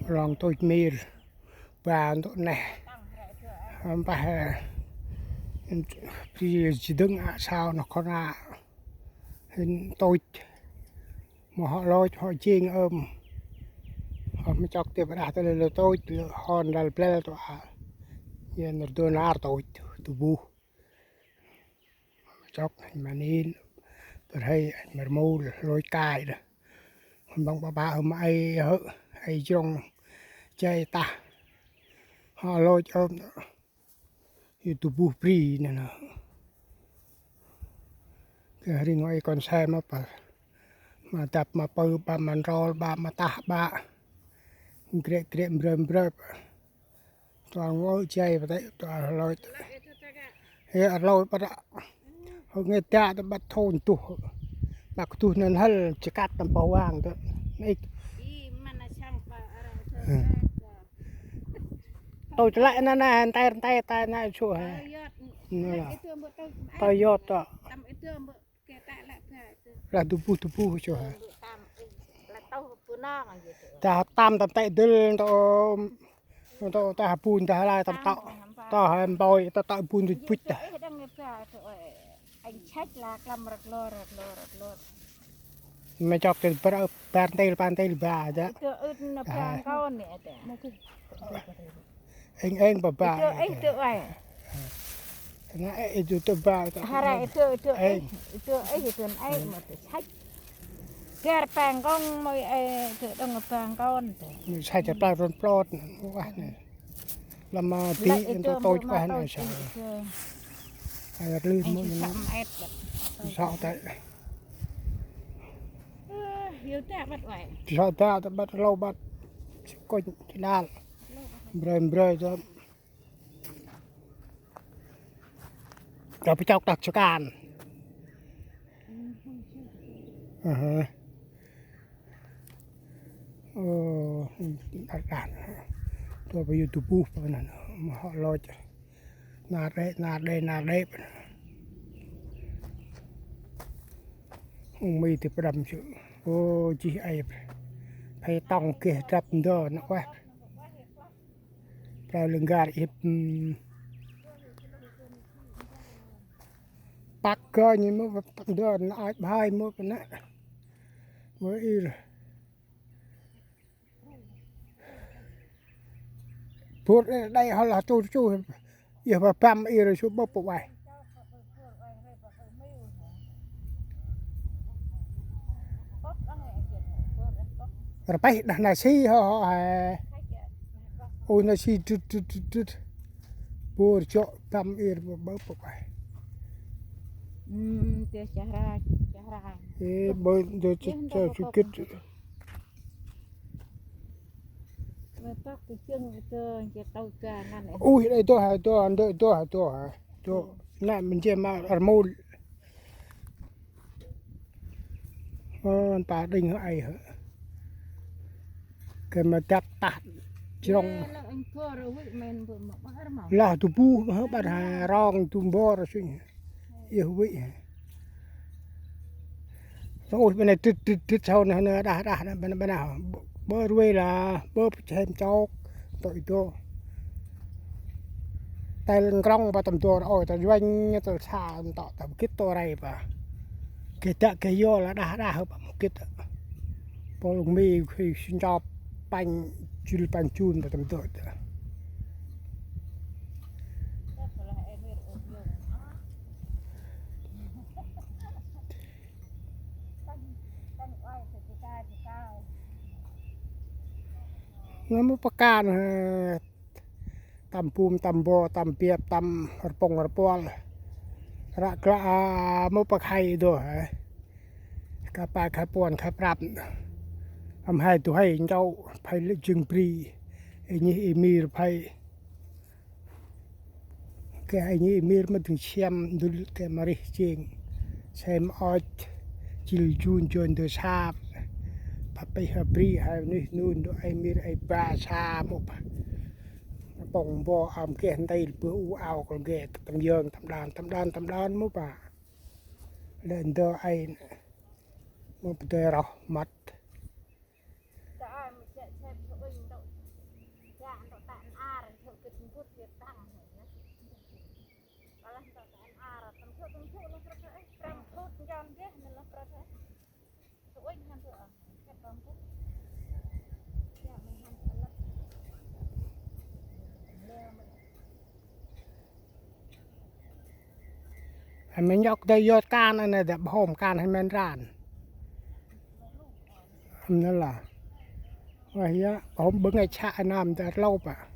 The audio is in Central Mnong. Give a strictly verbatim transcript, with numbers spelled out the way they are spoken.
Lŏng tôch mir ba ntŭk neh. Mpeh, ơ, bri jê̆ dâng a sao nơh kon a. Hên tôch. Mâu hŏ lôch hŏ jêng ơm. Hŏ ma chŏk tĭp đah tơ lơ lơ tôch, lơ hon lăl blăl tŏ a. Yơn rdu nar tôch, tôch buh. Chŏk, ma nin, bơh hei, ma rmul, lôch kai đah. Hên băng ba ba ơm ai hơ, ai jrŏng, jay tah. Hŏ lôch ơm, yu tôch buh bri nê nơh. Kơ ri ngơi kon se ma pơ. Ma dăp ma pơ ba ma nrol ba ma tah ba. Grek grek mbrơ mbrơ. Tơl ngơi jay ba tê, tơl lôch. Ê, lôch ba đă. Hơ ngơi dak tơ băt thôn tuh. Băt tuh năn hăl, jêh kăt tâm pah wang tơ. Nê. Ơ. Tôch lĕ năn nê, nter nter ta nê su hê. Nê lah. Tơl yot tơ. Lah tôch buh, tôch buh su hê. Ta tâm tâm tê dâl tơ, tơ ta bun ta lai tâm tŏ. Tơ hê mpôi, tơ tŏ bun tôch buh ta. Anh check là klăm răt lor, răt lor, răt lor. Ma chŏk tê bar, bar ntil, bar ntil ba dă. Itu, itu na bang kau ni ada. Êng êng ba ba. Itu, itu, ai. Na, ê, itu tơ ba. Hara itu, itu, ai. Êng. Itu, ai, itu, ai, ma tu check. Gar bang kong môi, ai, itu dong bang kau ni. Sai chă plak ron plot, wah ni. Lăm ma ti, itu tôch wah ni sa. Ai, rlư môi ni. Sa tê. Ơ, yau ta băt uai. Sa ta, ta băt lô băt. Kônh, đal. Mbrơi, mbrơi, ta. Ta pơchok tak chôk ăn. Aha. Ơ, đal đal. Tơ pơ yu tôch buh pơ năn. Ma hŏ lôch. Nar đê, nar đê, nar đê. Ung mi tĭp đăm chư. Ô, jêh ai. Phê tŏng geh drăp ndơ nă ueh. Prao lưng gar ip, ưm. Păk gơ nhi mô păk ndơ nă ach bhai mô pơ nă. Mô ir. Bur đê hŏ lah tu chu. Yơh ba băm ir su bơp uai. Rpeh đah na si hŏ hŏ he. Ôi na si drut drut drut drut. Bur jŏ băm ir bơp uai. Ưm, tê chah ra, chah ra. Ê, bơ, đơ chah, chah su gĭt. Ui, đây, dôh, dôh, dôh, dôh, dôh, dôh. Nê, mân jê ma rmul. Ơ, ta đinh hơ ai hơ. Kơ ma dăp tah jrŏng. Lah, tu bu, hơ, băt ha, rong, tu mbor, sui. Yơh, ui. Ôi, bên này trịt, trịt, trịt sau này, này, đah, đah, này, bên, bên nào. Bơ ruê là, bơ chém chọc, tội đó. Tay lên krong ba tâm dô, ôi, ta juanh, ta xa, ta, ta kit to rai ba. Kit ta, kit yo là đah, đah, ba một kit. Pô lung mi, khi xin cho panh, chul panh chun, ba tâm dô. Ngăn mô pơkan, ơ, tâm bum, tâm bo, tâm biăp, tâm rpŭng rpuăl. Ră klă, a, mô pơkhay dô, hă. Kha pa kha puăn kha prăp. Âm hai tu hai njâu, phay lĕ jưng bri. Ê nhih ê mir phay. Kơ ai nhi mir ma dâng siăm dŭl kơ ma rih jêng. Sem ôch, jil jun jon dơ sap. Pa pih ha bri ha nuih nun dô ai mir ai ba sa mô pa. Pŏng bo am geh ntil bơ u ao kol geh tâm yơng tâm đan, tâm đan, tâm đan mô pa. Lĕ ndơ ai mô pa dơi roh măt. Hên mĭn nhŏk dê yot kan, ăn dê bhôm kan hên mĭn ran. Ăn nê lah. Wah ya, bhôm bưng ai chă năm dê rlôp a.